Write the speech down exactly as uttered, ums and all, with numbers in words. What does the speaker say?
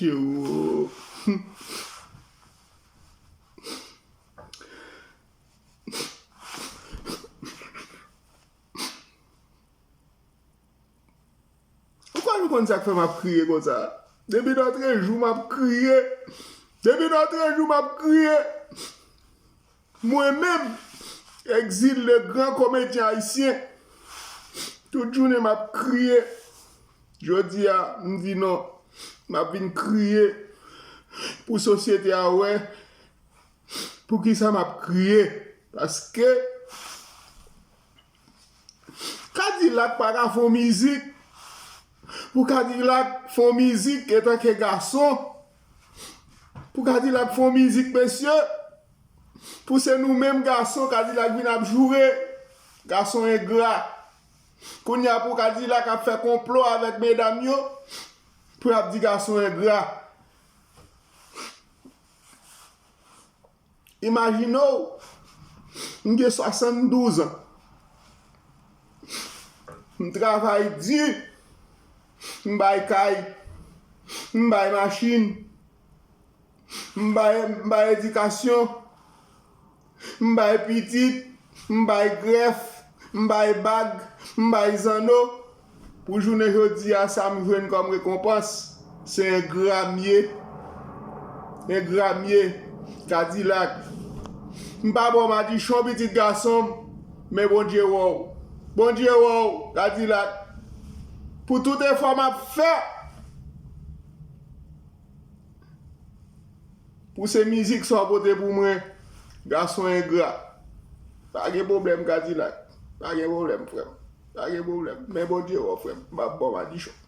Yo. Ou kwè nou konn sa k fè m ap kriye konsa? Depi nòtrejou m ap kriye. Depi nòtrejou m ap kriye. Mwen menm, Exil, le gran komedyen ayisyen, tout jounen m ap kriye. Jodi a, m di non, m ap vin kriye pou sosyete a wè poukisa m ap kriye. Paske Kadilak pa ka fè yon mizik. Pou Kadilak fè yon mizik etanke gason, pou Kadilak fè yon mizik, mesye, pou se nou menm gason, Kadilak vin ap joure. Gason engra. Kounye a pou Kadilak ap fè konplo avèk medam yo, pou y ap di gason engra. Imajine w, m gen swasanndouz an. M travay di, m bay kay, m bay machin, m bay, m bay edikasyon, m bay pitit, m bay grèf, m bay bag, m bay zanno. Pou jounen jodi a, sa m jwenn kòm rekonpans, se engra m ye. Engra m ye, Kadilak. M pa ba w madichon, pitit gason m, men Bondye wè w. Bondye wè w, Kadilak. Pou tout efò m ap fè, pou se mizik sa w pote pou mwen, gason engra. Pa gen pwoblèm, Kadilak. Pa gen pwoblèm, frè m. Pa gen pwoblèm. Men Bondye wè w, frè m. M ap ba w madichon.